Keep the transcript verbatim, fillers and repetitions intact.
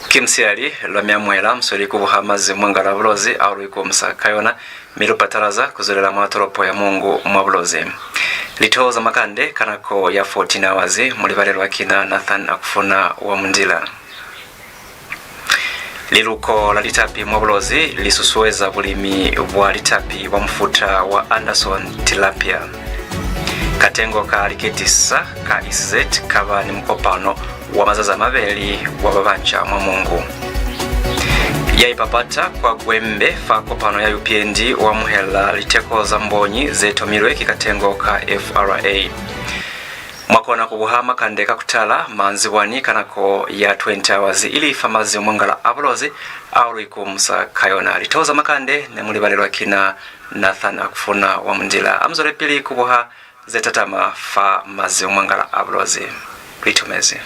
Ki musihali lwa miamuhela, musweli ku buha mazimumwangala a Bulozi ao lu ikumusa ka yona, mi lu patalaza ku zwelela mwa tolopo ya Mongu mwa Bulozi. Litoho za makande ka nako ya fourteen hours mu li balelwa ki na Nathan Akufuna wa Mundila. Liluko la litapi mwa Bulozi li susueza bulimi bwa litapi bwa mufuta wa Anderson tilapia. Katengo ka liketisa ka E C Z ka ba ni mukopano wa mazazi a mabeli wa ba banca mwa Mongu. Ya ipapata kwa Gwembe fa kopano ya U P N D u amuhela liteko za mbonyi ze tomilwe ki katengo ka F R A. Mwa kona ku buha makande ka ku tala manzibwani ka nako ya twenty hours, ili fa mazimumwangala a Bulozi ao lu ikumusa ka yona. Litoho za makande ne mu li balelwa ki na Nathan Akufuna wa Mundila. A mu zwelepili ku buha ze tatama fa mazimumwangala a Bulozi. Lu itumezi.